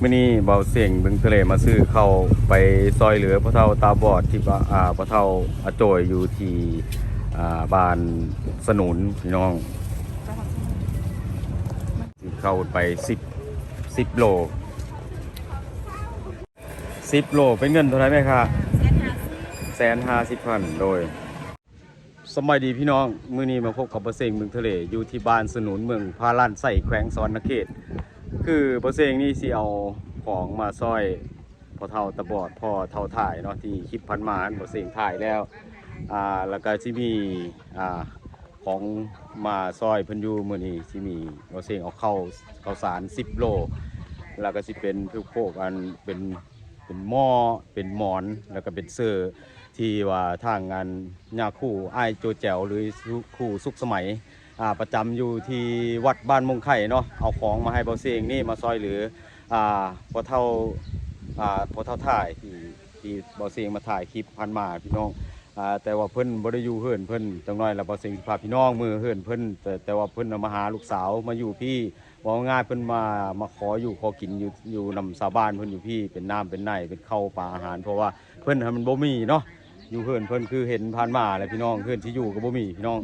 ມື້ນີ້ເບົາເສັງບຶງທະເລມາຊື້ເຂົ້າໄປຊ່ອຍເຫຼືອພໍ່ເຖົ້າຕາບອດທີ່ວ່າ ອ່າ ພໍ່ເຖົ້າອາໂຈຍຢູ່ທີ່ ອ່າ ບ້ານສະໜູນພີ່ນ້ອງ ຊື້ເຂົ້າໄປສິບ ສິບໂລ ສິບໂລ ເປັນເງິນເທົ່າໃດແມ່ຄ້າ? ແສນຫ້າສິບພັນ ໂດຍ. ສະບາຍດີພີ່ນ້ອງ ມື້ນີ້ມາພົບກັບເບົາເສັງບຶງທະເລ ຢູ່ທີ່ບ້ານສະໜູນ ເມືອງພາລານໄຊ ແຂວງສະຫວັນນະເຂດ. ຄືເບົາເສັງນີ້ຊິເອົາຂອງມາຊ່ອຍພໍ່ເຖົ້າຕາບອດ ພໍ່ເຖົ້າຖ່າຍເນາະ ທີ່ຄລິບຜ່ານມາເບົາເສັງຖ່າຍແລ້ວ ອ່າ ແລ້ວກະຊິມີ ອ່າ ຂອງມາຊ່ອຍເພິ່ນຢູ່ມື້ນີ້ ຊິມີເບົາເສັງເອົາເຂົ້າ ເຂົ້າສານສິບໂລ ແລ້ວກະຊິເປັນພວກ ພວກອັນເປັນ ເປັນໝໍ້ ເປັນໝອນ ແລ້ວກະເປັນເສື້ອ ທີ່ວ່າທາງອັນຍາຄູອ້າຍໂຈແຈວ ຫຼື ຄູສຸກສະໄໝ ອ່າ ປະຈຳຢູ່ທີ່ວັດບ້ານມົງໄຂ່ເນາະ ເອົາຂອງມາໃຫ້ເບົາເສັງນີ້ມາຊ່ອຍເຫຼືອ ອ່າ ພໍ່ເຖົ້າ ອ່າ ພໍ່ເຖົ້າຖ່າຍ ທີ່ ທີ່ເບົາເສັງມາຖ່າຍຄລິບຜ່ານມາພີ່ນ້ອງ ອ່າ ແຕ່ວ່າເພິ່ນບໍ່ໄດ້ຢູ່ເຮືອນເພິ່ນ ຈັກໜ້ອຍລະເບົາເສັງຊິພາພີ່ນ້ອງເມືອເຮືອນເພິ່ນ ແຕ່ ແຕ່ວ່າເພິ່ນນະມາຫາລູກສາວ ມາຢູ່ພີ້ ເວົ້າງ່າຍເພິ່ນມາ ມາຂໍຢູ່ຂໍກິນຢູ່ ຢູ່ນຳຊາວບ້ານເພິ່ນຢູ່ພີ້ ເປັນນ້ຳເປັນໃນ ເປັນເຂົ້າປາອາຫານ ເພາະວ່າເພິ່ນຫັ້ນມັນບໍ່ມີເນາະ ຢູ່ເຮືອນເພິ່ນຄືເຫັນຜ່ານມາແຫຼະພີ່ນ້ອງ ເຮືອນທີ່ຢູ່ກໍບໍ່ມີພີ່ນ້ອງ.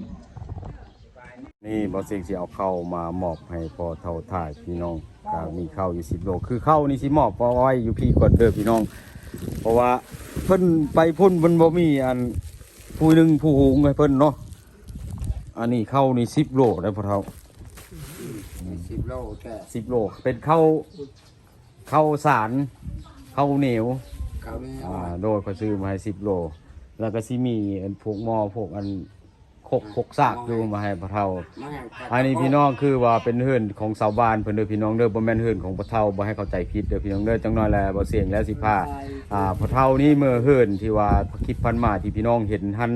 ນີ້ເບົາເສັງຊິເອົາເຂົ້າມາມອບໃຫ້ພໍ່ເຖົ້າຖ່າຍພີ່ນ້ອງ ກໍມີເຂົ້າຢູ່ສິບໂລ ຄືເຂົ້ານີ້ຊິມອບເອົາໄວ້ຢູ່ພີ້ກ່ອນເດີພີ່ນ້ອງ ເພາະວ່າເພິ່ນໄປພຸ້ນ ເພິ່ນບໍ່ມີອັນຜູ້ໜຶ່ງຜູ້ຫຸງໃຫ້ເພິ່ນເນາະ. ອັນນີ້ເຂົ້ານີ້ສິບໂລໄດ໋ພໍ່ເຖົ້າ ສິບໂລແທ້ ສິບໂລ ເປັນເຂົ້າ ເຂົ້າສານ ເຂົ້າໜຽວ ເຂົ້າໜຽວ ອ່າ ໂດຍ ຂ້ອຍຊື້ມາໃຫ້ສິບໂລ ແລ້ວກໍຊິມີອັນພວກໝໍ້ ພວກອັນຄົກ ອ່າ ຄົກສາກຢູ່ມາໃຫ້ພໍ່ເຖົ້າ ມາໃຫ້ພໍ່ເຖົ້າ ອັນນີ້ພີ່ນ້ອງ ຄືວ່າເປັນເຮືອນຂອງຊາວບ້ານເພິ່ນເດີພີ່ນ້ອງເດີ ບໍ່ແມ່ນເຮືອນຂອງພໍ່ເຖົ້າ ບໍ່ໃຫ້ເຂົ້າໃຈຜິດເດີພີ່ນ້ອງເດີ. ຈັກໜ້ອຍແລ້ວເບົາເສັງແລ້ວຊິພາ ອ່າ ພໍ່ເຖົ້ານີ້ເມືອເຮືອນທີ່ວ່າຄລິບຜ່ານມາທີ່ພີ່ນ້ອງເຫັນຫັ້ນ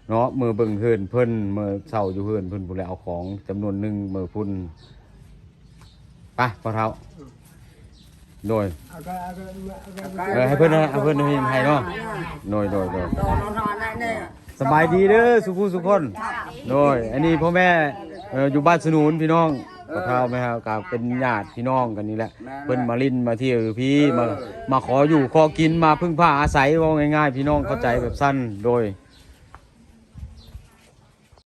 ເນາະ ເມືອເບິ່ງເຮືອນເພິ່ນ ເມືອເຊົ່າຢູ່ເຮືອນເພິ່ນພຸ້ນແຫຼະ ເອົາຂອງຈຳນວນໜຶ່ງເມືອພຸ້ນ ໄປພໍ່ເຖົ້າ ໂດຍ ເອີ ໃຫ້ເພິ່ນ ໃຫ້ເພິ່ນໃຫ້ເນາະ ໂດຍ ໂດຍ ໂດຍ. ສະບາຍດີເດີສຸຜູ້ສຸຄົນ ໂດຍ ອັນນີ້ພໍ່ແມ່ ເອີ ຢູ່ບ້ານສະໜູນພີ່ນ້ອງ ພໍ່ເຖົ້າແມ່ເຮົາກໍເປັນຍາດພີ່ນ້ອງກັນນີ້ແຫຼະ ເພິ່ນມາຫຼິ້ນມາທ່ຽວຢູ່ພີ້ ມາ ມາຂໍຢູ່ຂໍກິນ ມາເພິ່ງພາອາໄສ ເວົ້າງ່າຍໆ ພີ່ນ້ອງເຂົ້າໃຈແບບຊັ້ນ ໂດຍ.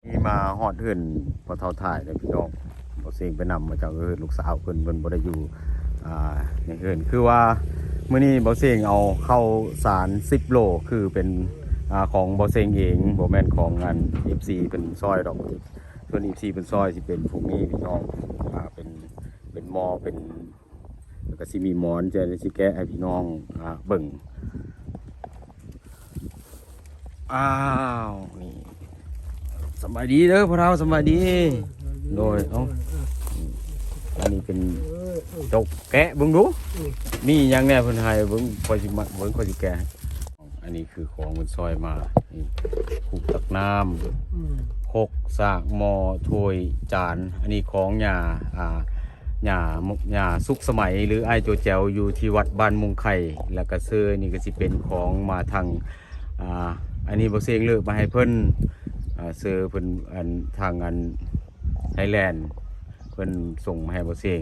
ນີ້ມາຮອດເຮືອນພໍ່ເຖົ້າຖ່າຍເດີພີ່ນ້ອງ ເບົາເສັງໄປນຳມາຈາກເຮືອນລູກສາວເພິ່ນ ເພິ່ນບໍ່ໄດ້ຢູ່ ອ່າ ໃນເຮືອນ ຄືວ່າມື້ນີ້ເບົາເສັງເອົາເຂົ້າສານສິບໂລ ຄືເປັນ ອ່າ ຂອງເບົາເສັງເອງ ບໍ່ແມ່ນຂອງອັນ ເອັຟຊີ ເພິ່ນຊ່ອຍດອກ ສ່ວນ ເອັຟຊີ ເພິ່ນຊ່ອຍຊິເປັນພວກນີ້ພີ່ນ້ອງ ອ່າ ເປັນ ເປັນໝໍ້ ເປັນ ແລ້ວກໍຊິມີໝອນ ຈະຊິແກະໃຫ້ພີ່ນ້ອງ ອ່າ ເບິ່ງ ອ້າວ ນີ້ ສະບາຍດີເດີພໍ່ເຖົ້າ ສະບາຍດີ ໂດຍ ເອົ້າ ອັນນີ້ເປັນ ເຈົ້າແກະເບິ່ງດູ ມີຫຍັງແດ່ເພິ່ນໃຫ້ເບິ່ງ ຂ້ອຍຊິມາເບິ່ງ ຂ້ອຍຊິແກະໃຫ້. ອັນນີ້ຄືຂອງເພິ່ນຊ່ອຍມາ ນີ້ ຄຸກຕັກນ້ຳ ອືມ ຄົກ ສາກ ໝໍ້ ຖ້ວຍ ຈານ ອັນນີ້ຂອງຍ່າ ອ່າ ຍ່າ ຍ່າສຸກສະໄໝ ຫຼື ອ້າຍໂຈແຈວ ຢູ່ທີ່ວັດບ້ານມຸງໄຂ່ ແລ້ວກະເສື້ອນີ້ກະຊິເປັນຂອງມາທາງ ອ່າ ອັນນີ້ບໍ່ເສັງເລີກມາໃຫ້ເພິ່ນ ອ່າ ເສື້ອເພິ່ນ ອັນ ທາງອັນ ໄທແລນ ເພິ່ນສົ່ງມາໃຫ້ບໍ່ເສັງ.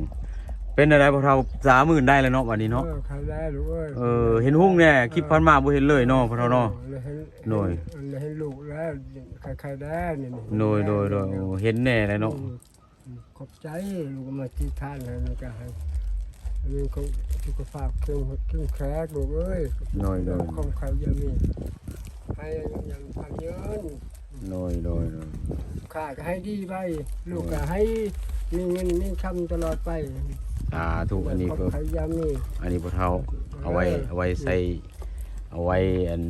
ເປັນຈັ່ງໃດພໍ່ເຖົ້າ? ສາມໝື່ນໄດ້ແລ້ວເນາະ ບາດນີ້ເນາະ. ເອີ ຂາຍໄດ້ລູກເອີຍ. ເອີ ເຫັນຮຸ່ງແດ່ ຄລິບຜ່ານມາບໍ່ເຫັນເລີຍເນາະພໍ່ເຖົ້າເນາະ. ເອີ ເຫັນ ໂດຍ ເຫັນລູກແລ້ວ ຂາຍ ຂາຍໄດ້ນີ້. ໂດຍ ໂດຍ ໂດຍ ເຫັນແດ່ແລ້ວເນາະ. ອືມ ຂອບໃຈລູກມາຕິດທານໃຫ້ ມັນກະໃຫ້ ອັນນີ້ຂອງສຸຂະພາບເຂັ້ມ ເຂັ້ມແຂງລູກເອີຍ. ໂດຍ ໂດຍ ຄວາມໄຄຢ່າມີ ໃຫ້ອາຍຸຍືນ. ໂດຍ ໂດຍ ໂດຍ ຂ້າກໍໃຫ້ດີໄປ ລູກກໍໃຫ້ມີເງິນມີຄຳຕະຫຼອດໄປ. ສາທຸ. ອັນນີ້ ຄວາມໄຄຢ່າມີ ອັນນີ້ພໍ່ເຖົ້າ ເອີ ເອົາໄວ້ ເອົາໄວ້ໃຊ້ ເອີ ເອົາໄວ້ອັນ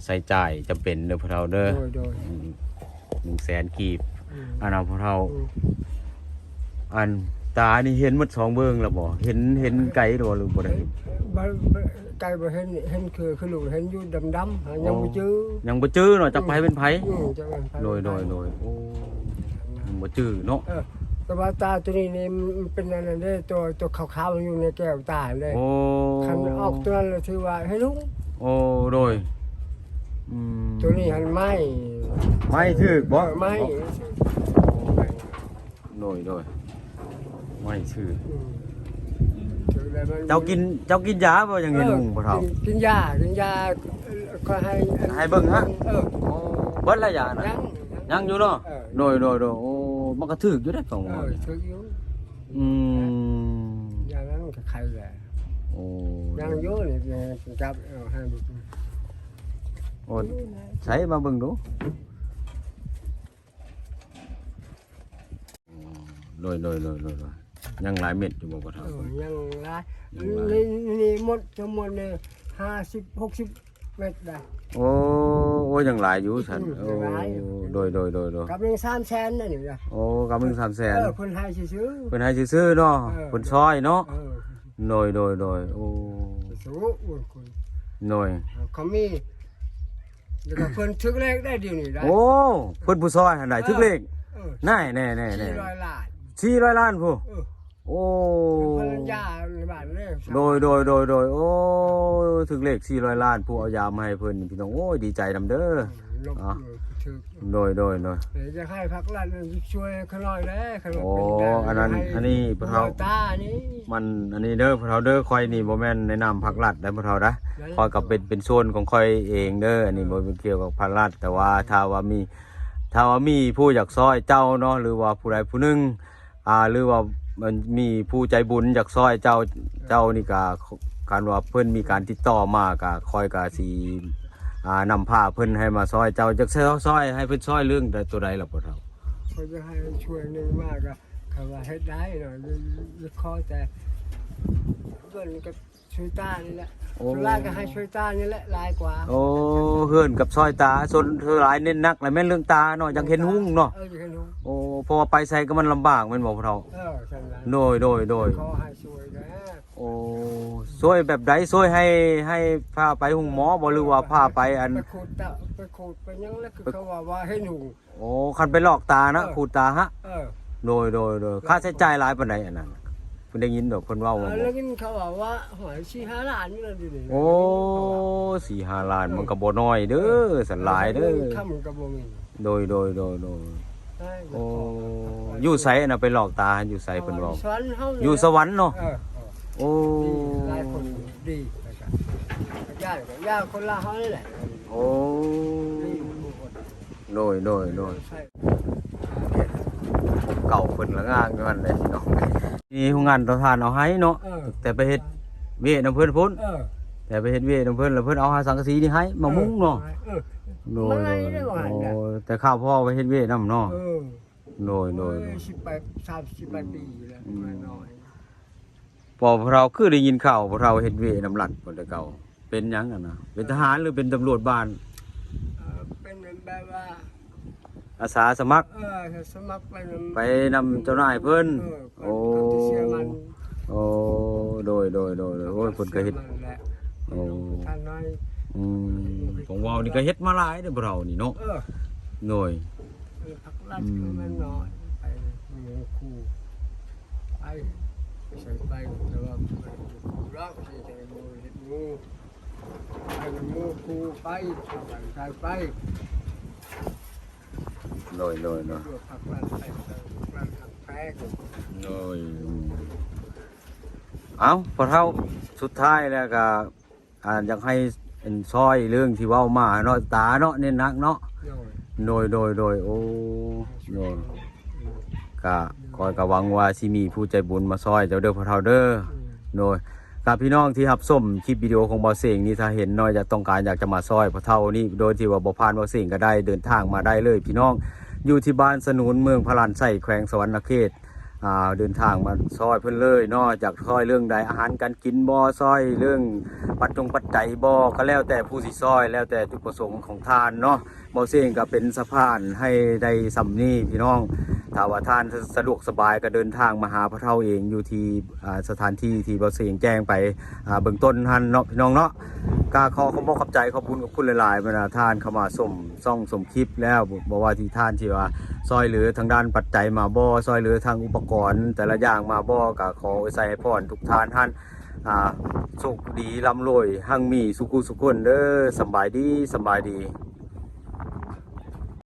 ໃຊ້ຈ່າຍຈຳເປັນເດີພໍ່ເຖົ້າເດີ. ໂດຍ ໂດຍ ອືມ ໜຶ່ງແສນກີບ. ອືມ ອັນນັ້ນພໍ່ເຖົ້າ ອືມ ອັນຕານີ້ເຫັນໝົດສອງເບື້ອງແລ້ວບໍ່? ເຫັນ ເຫັນໄກຫຼືບໍ່ ຫຼືບໍ່ໄດ້ເຫັນ? ບໍ່ ບໍ່ ໄກບໍ່ເຫັນ ເຫັນຄື ຄືລູກເຫັນຢູ່ດຳໆ ຍັງບໍ່ຈື່ ຍັງບໍ່ຈື່ເນາະ ຈັກໃຜເປັນໃຜ. ອືມ ຈັກເປັນໃຜ. ໂດຍ ໂດຍ ໂດຍ ໂອ້ ຍັງບໍ່ຈື່ເນາະ. ເອີ ແຕ່ວ່າຕາຕົວນີ້ນີ້ ມັນເປັນອັນນັ້ນເດ້ ຕົວ ຕົວຂາວໆ ຢູ່ໃນແກ້ວຕາເດ້. ໂອ້ ຄັນອອກຕົວນັ້ນລະຖືວ່າເຫັນຮຸ່ງ. ໂອ້ ໂດຍ ອືມ ຕົວນີ້ຫັ້ນໄມ້ ໄມ້ຖືກບໍ່? ເອີ ໄມ້ ໂດຍ ໂດຍ ໄມ້ຖືກ. ອືມ ຕົວ ເຈົ້າກິນ ເຈົ້າກິນຢາບໍ່? ຍັງເຫັນຫຸ່ງ ເອີ ພໍ່ເຖົ້າ ກິນ ກິນຢາ ກິນຢາ ເອີ ເຂົາໃຫ້ ໃຫ້ເບິ່ງຮະ? ເອີ ໂອ້ ເບິດລະຢານະ? ຍັງ ຍັງຢູ່ເນາະ? ເອີ ໂດຍ ໂດຍ ໂດຍ ໂອ້ ມັນກໍຖືກຢູ່ເດ້ ຂອງ ເອີ ຖືກຢູ່ ອືມ ຢານັ້ນມັນກໍໄຄແຫຼະ ໂອ້ ຍັງຢູ່ນີ້ ຈັບເອົາໃຫ້ເບິ່ງ ໂອ້ ໃສ່ມາເບິ່ງດູ. ໂດຍ ໂດຍ ໂດຍ ໂດຍ ໂດຍ ຍັງຫຼາຍເມັດຢູ່ບໍ່ ພໍ່ເຖົ້າ? ເອີ ຍັງຫຼາຍ ຍັງຫຼາຍ ນີ້ ນີ້ໝົດທັງໝົດນີ້ ຫ້າສິບ ຫົກສິບເມັດໄດ໋. ໂອ້ ໂອ້ ຍັງຫຼາຍຢູ່ຊັ້ນ ອືມ ໂອ້ ຍັງຫຼາຍຢູ່ ໂດຍ ໂດຍ ໂດຍ ໂດຍ ກຳໜຶ່ງສາມແສນນະນີ້ນະ ໂອ້ ກຳໜຶ່ງສາມແສນ ເອີ ເພິ່ນໃຫ້ຊື່ໆ ເພິ່ນໃຫ້ຊື່ໆເນາະ ເອີ ເພິ່ນຊ່ອຍເນາະ ເອີ ໂດຍ ໂດຍ ໂດຍ ໂອ້ ສາທຸບຸນຄຸນ ໂດຍ ເຂົາມີ ແລ້ວກໍເພິ່ນຖືກເລກໄດ້ດຽວນີ້ໄດ໋ ໂອ້ ເພິ່ນຜູ້ຊ່ອຍຫັ້ນໄດ໋ ເອີ ຖືກເລກ ເອີ ນາຍ ແນ່ໆໆ ສີ່ຮ້ອຍລ້ານ ສີ່ຮ້ອຍລ້ານພຸ້ນ ເອີ ໂອ້ ເພິ່ນພັນລະຍາໃນບ້ານເດ້ ໂດຍ ໂດຍ ໂດຍ ໂດຍ ໂອ້ ຖືກເລກສີ່ຮ້ອຍລ້ານ ຜູ້ເອົາຢາມາໃຫ້ເພິ່ນ ພີ່ນ້ອງ ໂອ້ຍ ດີໃຈນຳເດີ ອືມ ເນາະ ເອີ ຖືກ ໂດຍ ໂດຍ ໂດຍ ເອີ ຢາກໃຫ້ພາກລັດຊ່ວຍຂ້ານ້ອຍແດ່ ຂ້ານ້ອຍ ໂອ້ ເປັນຫຍັງ ອັນນັ້ນ ໃຫ້ ອັນນີ້ພໍ່ເຖົ້າ ຕານີ້ ມັນ ອັນນີ້ເດີພໍ່ເຖົ້າເດີ ຂ້ອຍນີ້ບໍ່ແມ່ນໃນນາມພາກລັດໄດ໋ພໍ່ເຖົ້ານະ ຂ້ອຍກໍເປັນ ເປັນສ່ວນຂອງຂ້ອຍເອງເດີ ອັນນີ້ບໍ່ກ່ຽວກັບພາກລັດ ແຕ່ວ່າຖ້າວ່າມີ ຖ້າວ່າມີຜູ້ຢາກຊ່ອຍເຈົ້າເນາະ ຫຼືວ່າຜູ້ໃດຜູ້ໜຶ່ງ ອ່າ ຫຼືວ່າມັນມີຜູ້ໃຈບຸນຢາກຊ່ອຍເຈົ້າ ເຈົ້ານີ້ກະ ຄັນວ່າເພິ່ນມີການຕິດຕໍ່ມາ ກະຂ້ອຍກະຊິ ອ່າ ນຳພາເພິ່ນໃຫ້ມາຊ່ອຍເຈົ້າ ຢາກຊ່ອຍ ຊ່ອຍໃຫ້ເພິ່ນຊ່ອຍເລື່ອງໃດ ຕົວໃດລະພໍ່ເຖົ້າ? ຂ້ອຍຢາກໃຫ້ຊ່ວຍໜຶ່ງມາກະ ຄັນວ່າເຮັດໄດ້ເນາະ ຢາກ ຢາກຂໍແຕ່ເງິນກັບຊ່ວຍຕານີ້ແຫຼະ ໂອ້ ສ່ວນຫຼາຍກໍໃຫ້ຊ່ວຍຕານີ້ແຫຼະຫຼາຍກວ່າ ໂອ້ ເຮືອນກັບຊ່ອຍຕາ ສ່ວນຫຼາຍເນັ້ນໜັກລະແມ່ນເລື່ອງຕາເນາະ ຢາກເຫັນຮຸ່ງເນາະ ເອີ ຢາກເຫັນຮຸ່ງ ໂອ້ ເພາະວ່າໄປໃສກໍມັນລຳບາກແມ່ນບໍ່ພໍ່ເຖົ້າ? ເອີ ຊັ້ນລະ ໂດຍ ໂດຍ ໂດຍ ຂໍໃຫ້ຊ່ວຍແດ່ ໂອ້ ຊ່ວຍແບບໃດ? ຊ່ວຍໃຫ້ ໃຫ້ພາໄປໂຮງໝໍບໍ່ ຫຼືວ່າພາໄປອັນ ໄປຂູດຕາ ໄປຂູດໄປຫຍັງລະ ຄືເຂົາວ່າ ວ່າເຫັນຮຸ່ງ ໂອ້ ຄັນໄປລອກຕານະ ເອີ ຂູດຕາຫະ ເອີ ໂດຍ ໂດຍ ໂດຍ ຄ່າໃຊ້ຈ່າຍຫຼາຍປານໃດອັນນັ້ນ? ເພິ່ນໄດ້ຍິນດອກເພິ່ນເວົ້າ ເອີ ວ່າ ໄດ້ຍິນເຂົາເວົ້າວ່າ ໂອ້ຍ ສີ່ຫ້າລ້ານນີ້ລະ ເອີ ໂອ້ ສີ່ຫ້າລ້ານ ເອີ ມັນກໍບໍ່ນ້ອຍເດີ ເອີ ສັນຫຼາຍເດີ ຄຳກໍບໍ່ມີ ໂດຍ ໂດຍ ໂດຍ ໂດຍ ໂອ້ ຢູ່ໃສນະ ໄປລອກຕາຢູ່ໃສເພິ່ນເວົ້າ? ຢູ່ສະຫວັນເຮົາ ຢູ່ສະຫວັນເນາະ ເອີ ໂອ້ ຫຼາຍຄົນດີ ແລ້ວກໍຍາດ ຍາດຄົນລາວເຮົານີ້ແຫຼະ ໂອ້ ດີ ໂດຍ ໂດຍ ໂດຍ ເກົ່າເພິ່ນລະງາມຢູ່ຫັ້ນແຫຼະເນາະ ມີໂຮງງານເຕົາຖ່ານເອົາໃຫ້ເນາະ ເອີ ແຕ່ໄປເຮັດວຽກນຳເພິ່ນພຸ້ນ ເອີ ແຕ່ໄປເຮັດວຽກນຳເພິ່ນ ແລ້ວເພິ່ນເອົາຫາສັງກະສີນີ້ໃຫ້ມາມຸງເນາະ ເອີ ໂດຍ ໂດຍ ໂອ້ ແຕ່ຄາວພໍ່ໄປເຮັດວຽກນຳເນາະ ເອີ ໂດຍ ໂດຍ ໂດຍ ໂອ້ຍ ສິບປາຍ ສາມສິບປາຍປີແລ້ວ ອືມ ນ້ອຍ ພໍ່ເຖົ້າຄືໄດ້ຍິນຂ່າວພໍ່ເຖົ້າເຮັດວຽກນຳລັດພຸ້ນແຕ່ເກົ່າ ເປັນຫຍັງຫັ້ນນະ? ເປັນທະຫານ ຫຼື ເປັນຕຳຫຼວດບ້ານ? ເອີ ເປັນແບບວ່າ ອາສາສະໝັກ ເອີ ອາສາສະໝັກໄປນຳ ໄປນຳເຈົ້ານາຍເພິ່ນ ເອີ ໂອ້ ເພິ່ນເອົາແຕ່ເຊື່ອໝັ້ນ ໂອ້ ໂດຍ ໂດຍ ໂດຍ ໂດຍ ໂອ້ຍ ເພິ່ນກໍເຮັດ ເຊື່ອໝັ້ນແຫຼະ ໂອ້ ທ່ານນ້ອຍ ອືມ ຂອງເວົ້ານີ້ກໍເຮັດມາຫຼາຍເດ້ ພວກເຮົານີ້ເນາະ ເອີ ໂດຍ ພັກລັດ ອືມ ກໍແມ່ນນ້ອຍ ໄປໝູ່ຄູ່ ໄປ ໃສ່ໄປ ແຕ່ວ່າເຮັດຄູ່ດອກ ໃສ່ໃສ່ໝູ່ເຮັດໝູ່ ໄປນຳໝູ່ຄູ່ໄປ ໄປ ໄປ ໂດຍ ໂດຍ ໂດຍ ພວກພັກລັດໄປ ພັກລັດຮັກແພງ ໂດຍ ອືມ ເອົ້າ ພໍ່ເຖົ້າ ສຸດທ້າຍແລ້ວກໍ ອ່າ ຢາກໃຫ້ ອັນ ຊ່ອຍເລື່ອງທີ່ເວົ້າມາເນາະ ຕາເນາະ ເນັ້ນໜັກເນາະ ໂດຍ ໂດຍ ໂດຍ ໂອ້ ໂດຍ ກະ ຂ້ອຍກະຫວັງວ່າຊິມີຜູ້ໃຈບຸນມາຊ່ອຍເຈົ້າເດີພໍ່ເຖົ້າເດີ ອືມ ໂດຍ ກະພີ່ນ້ອງທີ່ຮັບຊົມຄລິບວິດີໂອຂອງບ່າວເສັງນີ້ ຖ້າເຫັນເນາະ ຢາກ ຕ້ອງການຢາກຈະມາຊ່ອຍພໍ່ເຖົ້ານີ້ ໂດຍທີ່ວ່າບໍ່ຜ່ານບ່າວເສັງກະໄດ້ ເດີນທາງມາໄດ້ເລີຍພີ່ນ້ອງ ຢູ່ທີ່ບ້ານສະໜູນ ເມືອງພະລານໄຊ ແຂວງສະຫວັນນະເຂດ ອ່າ ເດີນທາງມາຊ່ອຍເພິ່ນເລີຍເນາະ ຢາກຊ່ອຍເລື່ອງໃດ ອາຫານການກິນບໍ ຊ່ອຍເລື່ອງປັດຈົງປັດໄຈບໍ ກໍແລ້ວແຕ່ຜູ້ຊິຊ່ອຍ ແລ້ວແຕ່ຈຸດປະສົງຂອງທ່ານເນາະ ບ່າວເສັງກໍເປັນສະພານໃຫ້ໄດ້ສ່ຳນີ້ພີ່ນ້ອງ ຖ້າວ່າທ່ານສະ ສະດວກສະບາຍກໍເດີນທາງມາຫາພໍ່ເຖົ້າເອງ ຢູ່ທີ່ ອ່າ ສະຖານທີ່ທີ່ບ່າວເສັງແຈ້ງໄປ ອ່າ ເບື້ອງຕົ້ນຫັ້ນເນາະ ພີ່ນ້ອງເນາະ ກໍຂໍຂອບອົກຂອບໃຈ ຂອບຄຸນ ຂອບຄຸນຫຼາຍໆ ບັນດາທ່ານເຂົ້າມາຊົມ ຊ່ອງຊົມຄລິບແລ້ວ ບໍ່ ບໍ່ວ່າທີ່ທ່ານທີ່ວ່າຊ່ອຍເຫຼືອທາງດ້ານປັດໄຈມາບໍ ຊ່ອຍເຫຼືອທາງອຸປະກອນແຕ່ລະຢ່າງມາບໍ ກໍຂໍອວຍໄຊໃຫ້ພອນທຸກທ່ານຫັ້ນ ອ່າ ໂຊກດີ ລ່ຳລວຍ ຮັ່ງມີ ສຸຂູສຸຄົນເດີ ສຳບາຍດີ ສຳບາຍດີ.